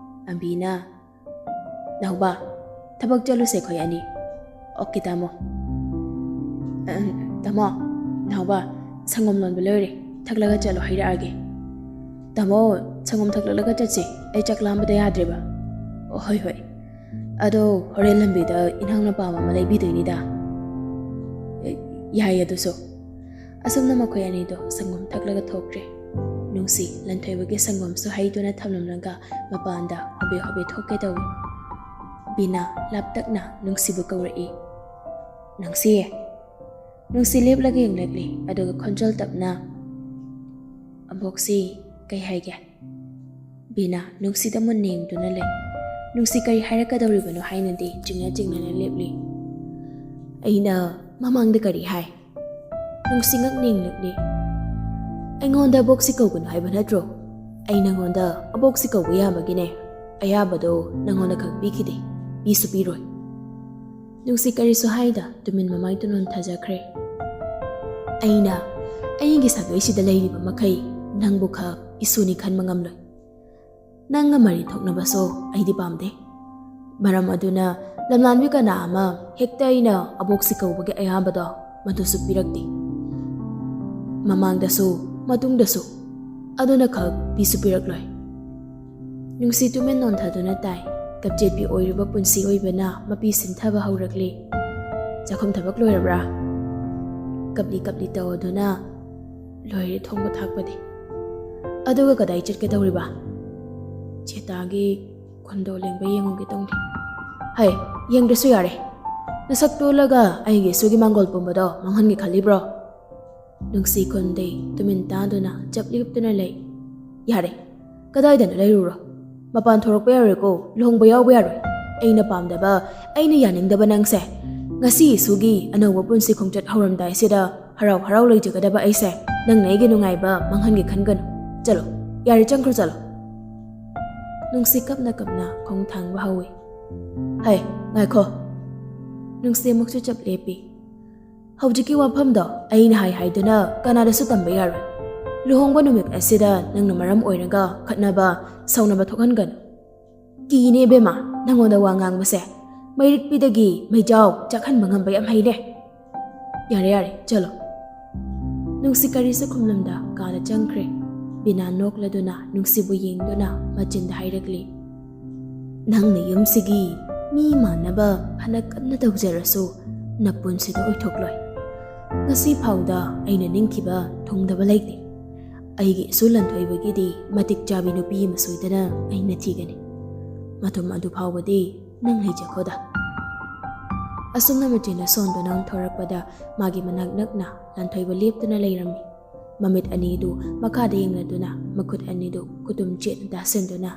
ꯑꯕꯤꯅ, "ꯅꯥꯎꯕ, ꯊꯕꯛ ꯆꯠꯂꯨꯁꯦ ꯑꯩꯈꯣꯏ ꯑꯅꯤ꯫ ꯑꯣꯀꯦ ꯇꯥꯃꯣ꯫ ꯑꯍꯝ, ꯇꯥꯃꯣ, ꯅꯥꯎꯕ, ꯁꯪꯒꯣꯝ ꯂꯣꯟꯕ ꯂꯣꯏꯔꯦ, ꯊꯛꯂꯒ ꯆꯠꯂꯣ, ꯍꯩꯔꯛꯑꯒꯦ꯫ ꯇꯥꯃꯣ, ꯁꯪꯒꯣꯝ ꯊꯛꯂꯛꯂꯒ ꯆꯠꯁꯦ, ꯑꯩ ꯆꯥꯛ ꯂꯥꯝꯕꯗ ꯌꯥꯗ꯭ꯔꯦꯕ꯫ ꯑꯣ, ꯍꯣꯏ ꯍꯣꯏ꯫ ꯑꯗꯣ ꯍꯣꯔꯦꯟ ꯂꯝꯕꯤꯗ ꯏꯟꯍꯥꯡ ꯅꯄꯥꯝ ꯑꯃ ꯂꯩꯕꯤꯗꯣꯏꯅꯤꯗ꯫ ꯑꯦ, ꯌꯥꯏ ꯑꯗꯨꯁꯨ꯫ ꯑꯁꯨꯝꯅ ꯃꯈꯣꯏ ꯑꯅꯤꯗꯣ ꯁꯪꯒꯣꯝ ꯊꯛꯂꯒ ꯊꯣꯛꯈ꯭ꯔꯦ꯫ ꯅꯨꯡꯁꯤ ꯂꯟꯊꯣꯏꯕꯒꯤ ꯁꯪꯒꯣꯝꯁꯨ ꯍꯩꯗꯨꯅ ꯊꯝꯂꯝꯂꯒ ꯃꯄꯥꯟꯗ ꯍꯣꯕꯦ ꯍꯣꯕꯦ ꯊꯣꯛꯀꯦ ꯇꯧꯏ꯫ ꯕꯤꯅꯥ ꯂꯥꯞꯇꯛꯅ ꯅꯨꯡꯁꯤꯕꯨ ꯀꯧꯔꯛꯏ꯫ "ꯅꯨꯡꯁꯤ!" ꯅꯨꯡꯁꯤ ꯂꯦꯞꯂꯒ ꯌꯦꯡꯂꯛꯂꯤ, ꯑꯗꯨꯒ ꯈꯣꯟꯖꯦꯜ ꯇꯞꯅ, "ꯑꯕꯣꯛꯁꯤ ꯀꯩ ꯍꯥꯏꯒꯦ?" ꯕꯤꯅꯥ ꯅꯨꯡꯁꯤꯗ ꯃꯨꯟꯅ ꯌꯦꯡꯗꯨꯅ ꯂꯩ꯫ ꯅꯨꯡꯁꯤ ꯀꯔꯤ ꯍꯥꯏꯔꯛꯀꯗꯧꯔꯤꯕꯅꯣ ꯍꯥꯏꯅꯗꯤ ꯆꯤꯡꯅ ꯆꯤꯡꯅꯅ ꯂꯦꯞꯂꯤ꯫ "ꯑꯩꯅ ꯃꯃꯥꯡꯗ ꯀꯔꯤ ꯍꯥꯏ?" ꯅꯨꯡꯁꯤ ꯉꯛꯅ ꯌꯦꯡꯂꯛꯂꯤ꯫ "ꯑꯩꯉꯣꯟꯗ ꯑꯕꯣꯛꯁꯤ ꯀꯧꯒꯅꯨ ꯍꯥꯏꯕ ꯅꯠꯇ꯭ꯔꯣ? ꯑꯩ ꯅꯉꯣꯟꯗ ꯑꯕꯣꯛꯁꯤ ꯀꯧꯕ ꯌꯥꯕꯒꯤꯅꯦ꯫ ꯑꯌꯥꯕꯗꯣ ꯅꯉꯣꯟꯗ ꯈꯛ ꯄꯤꯈꯤꯗꯦ, ꯄꯤꯁꯨ ꯄꯤꯔꯣꯏ꯫" ꯅꯨꯡꯁꯤ ꯀꯔꯤꯁꯨ ꯍꯥꯏꯗ ꯇꯨꯃꯤꯟ ꯃꯃꯥꯏ ꯇꯨꯅꯣꯟ ꯊꯥꯖꯈ꯭ꯔꯦ꯫ "ꯑꯩꯅ ꯑꯩꯒꯤ ꯁꯥꯒꯩꯁꯤꯗ ꯂꯩꯔꯤꯕ ꯃꯈꯩ ꯅꯪꯕꯨ ꯈꯛ ꯏꯁꯨꯅꯤ ꯈꯟꯕ ꯉꯝꯂꯣꯏ꯫ ꯅꯪꯒ ꯃꯔꯤ ꯊꯣꯛꯅꯕꯁꯨ ꯑꯩꯗꯤ ꯄꯥꯝꯗꯦ꯫ ꯃꯔꯝ ꯑꯗꯨꯅ ꯂꯝꯂꯥꯟꯕꯤ ꯀꯅꯥ ꯑꯃ ꯍꯦꯛꯇ ꯑꯩꯅ ꯑꯕꯣꯛꯁꯤ ꯀꯧꯕꯒꯤ ꯑꯌꯥꯕꯗꯣ ꯃꯗꯨꯁꯨ ꯄꯤꯔꯛꯇꯦ꯫ ꯃꯃꯥꯡꯗꯁꯨ ꯃꯇꯨꯡꯗꯁꯨ ꯑꯗꯨꯅ ꯈꯛ ꯄꯤꯁꯨ ꯄꯤꯔꯛꯂꯣꯏ꯫" ꯅꯨꯡꯁꯤ ꯇꯨꯃꯤꯟ ꯅꯣꯟꯊꯗꯨꯅ ꯇꯥꯏ꯫ ꯀꯞꯆꯦꯠꯄꯤ ꯑꯣꯏꯔꯨꯕ ꯄꯨꯟꯁꯤ ꯑꯣꯏꯕꯅ ꯃꯄꯤ ꯁꯤꯟꯊꯕ ꯍꯧꯔꯛꯂꯤ꯫ "ꯆꯥꯛꯈꯨꯝ ꯊꯕꯛ ꯂꯣꯏꯔꯕ꯭ꯔꯥ?" ꯀꯞꯂꯤ ꯀꯞꯂꯤ ꯇꯧꯗꯨꯅ, "ꯂꯣꯏꯔꯦ ꯊꯣꯡꯕ ꯊꯥꯛꯄꯗꯤ꯫" "ꯑꯗꯨꯒ ꯀꯗꯥꯏ ꯆꯠꯀꯦ ꯇꯧꯔꯤꯕ?" "ꯆꯦꯇꯥꯒꯤ ꯈꯨꯟꯗꯣ ꯂꯦꯡꯕ ꯌꯦꯡꯉꯨꯒꯦ ꯇꯧꯅꯤ꯫" "ꯍꯩ, ꯌꯦꯡꯗ꯭ꯔꯁꯨ ꯌꯥꯔꯦ꯫ ꯅꯁꯛ ꯇꯣꯜꯂꯒ ꯑꯩꯒꯤ ꯏꯁꯨꯒꯤ ꯃꯥꯡꯒꯣꯜ ꯄꯨꯝꯕꯗꯣ ꯃꯥꯡꯍꯟꯒꯦ ꯈꯜꯂꯤꯕ꯭ꯔꯣ?" ꯅꯨꯡꯁꯤ ꯈꯨꯟꯗꯩ ꯇꯨꯃꯤꯟ ꯇꯥꯗꯨꯅ ꯆꯞ ꯂꯦꯞꯇꯨꯅ ꯂꯩ꯫ "ꯌꯥꯔꯦ, ꯀꯗꯥꯏꯗꯅꯣ ꯂꯩꯔꯨꯔꯣ꯫ ꯃꯄꯥꯟ ꯊꯣꯔꯛꯄ ꯌꯥꯔꯣꯏꯀꯣ, ꯂꯨꯍꯣꯡꯕ ꯌꯥꯎꯕ ꯌꯥꯔꯣꯏ꯫ ꯑꯩꯅ ꯄꯥꯝꯗꯕ, ꯑꯩꯅ ꯌꯥꯅꯤꯡꯗꯕ ꯅꯪꯁꯦ꯫ ꯉꯁꯤ ꯏꯁꯨꯒꯤ ꯑꯅꯧꯕ ꯄꯨꯟꯁꯤ ꯈꯣꯡꯆꯠ ꯍꯧꯔꯝꯗꯥꯏꯁꯤꯗ ꯍꯔꯥꯎ ꯍꯔꯥꯎ ꯂꯩꯖꯒꯗꯕ ꯑꯩꯁꯦ ꯅꯪꯅ ꯑꯩꯒꯤ ꯅꯨꯡꯉꯥꯏꯕ ꯃꯥꯡꯍꯟꯒꯦ ꯈꯟꯒꯅꯨ꯫ ꯆꯠꯂꯣ, ꯌꯥꯔꯦ, ꯆꯪꯈ꯭ꯔꯣ, ꯆꯠꯂꯣ꯫" ꯅꯨꯡꯁꯤ ꯀꯞꯅ ꯀꯞꯅ ꯈꯣꯡ ꯊꯥꯡꯕ ꯍꯧꯏ꯫ "ꯍꯩ, ꯉꯥꯏꯈꯣ꯫" ꯅꯨꯡꯁꯤ ꯑꯃꯨꯛꯁꯨ ꯆꯞ ꯂꯦꯞꯄꯤ꯫ "ꯍꯧꯖꯤꯛꯀꯤ ꯋꯥꯐꯝꯗꯣ ꯑꯩꯅ ꯍꯥꯏ ꯍꯥꯏꯗꯨꯅ ꯀꯅꯥꯗꯁꯨ ꯇꯝꯕ ꯌꯥꯔꯣꯏ꯫ ꯂꯨꯍꯣꯡꯕ ꯅꯨꯃꯤꯠ ꯑꯁꯤꯗ ꯅꯪꯅ ꯃꯔꯝ ꯑꯣꯏꯔꯒ ꯈꯠꯅꯕ, ꯁꯥꯎꯅꯕ ꯊꯣꯛꯍꯟꯒꯅꯨ꯫ ꯀꯤꯅꯦ ꯏꯕꯦꯝꯃ, ꯅꯪꯉꯣꯟꯗ ꯋꯥ ꯉꯥꯡꯕꯁꯦ꯫ ꯃꯩꯔꯤꯛꯄꯤꯗꯒꯤ ꯃꯩꯖꯥꯎ ꯆꯥꯛꯍꯟꯕ ꯉꯝꯕ ꯌꯥꯝ ꯍꯩꯔꯦ꯫ ꯌꯥꯔꯦ, ꯌꯥꯔꯦ, ꯆꯠꯂꯣ꯫ ꯅꯨꯡꯁꯤ ꯀꯔꯤꯁꯨ ꯈꯨꯝꯂꯝꯗ ꯀꯥꯗ ꯆꯪꯈ꯭ꯔꯦ꯫ ꯕꯤꯅꯥ ꯅꯣꯛꯂꯗꯨꯅ ꯅꯨꯡꯁꯤꯕꯨ ꯌꯦꯡꯗꯨꯅ ꯃꯆꯤꯟꯗ ꯍꯥꯏꯔꯛꯂꯤ, "ꯅꯪꯅ ꯌꯨꯝꯁꯤꯒꯤ ꯃꯤ ꯃꯥꯟꯅꯕ ꯐꯅ ꯀꯟꯅ ꯇꯧꯖꯔꯁꯨ ꯅꯄꯨꯟꯁꯤꯗ ꯑꯣꯏꯊꯣꯛꯂꯣꯏ꯫ ꯉꯁꯤ ꯐꯥꯎꯗ ꯑꯩꯅ ꯅꯤꯡꯈꯤꯕ ꯊꯨꯡꯗꯕ ꯂꯩꯇꯦ꯫ ꯑꯩꯒꯤ ꯏꯁꯨ ꯂꯟꯊꯣꯏꯕꯒꯤꯗꯤ ꯃꯇꯤꯛ ꯆꯥꯕꯤ ꯅꯨꯄꯤ ꯑꯃ ꯁꯣꯏꯗꯅ ꯑꯩꯅ ꯊꯤꯒꯅꯤ꯫ ꯃꯇꯝ ꯑꯗꯨ ꯐꯥꯎꯕꯗꯤ ꯅꯪ ꯂꯩꯖꯈꯣꯗ꯫" ꯑꯁꯨꯝꯅ ꯃꯆꯤꯟꯅ ꯁꯣꯟꯗꯨꯅ ꯊꯣꯔꯛꯄꯗ ꯃꯥꯒꯤ ꯃꯅꯥꯛ ꯅꯛꯅ ꯂꯟꯊꯣꯏꯕ ꯂꯦꯞꯇꯨꯅ ꯂꯩꯔꯝꯃꯤ꯫ ꯃꯃꯤꯠ ꯑꯅꯤꯗꯨ ꯃꯈꯥꯗ ꯌꯦꯡꯂꯗꯨꯅ ꯃꯈꯨꯠ ꯑꯅꯤꯗꯨ ꯈꯨꯇꯨꯝ ꯆꯦꯠꯅ ꯇꯥꯁꯤꯟꯗꯨꯅ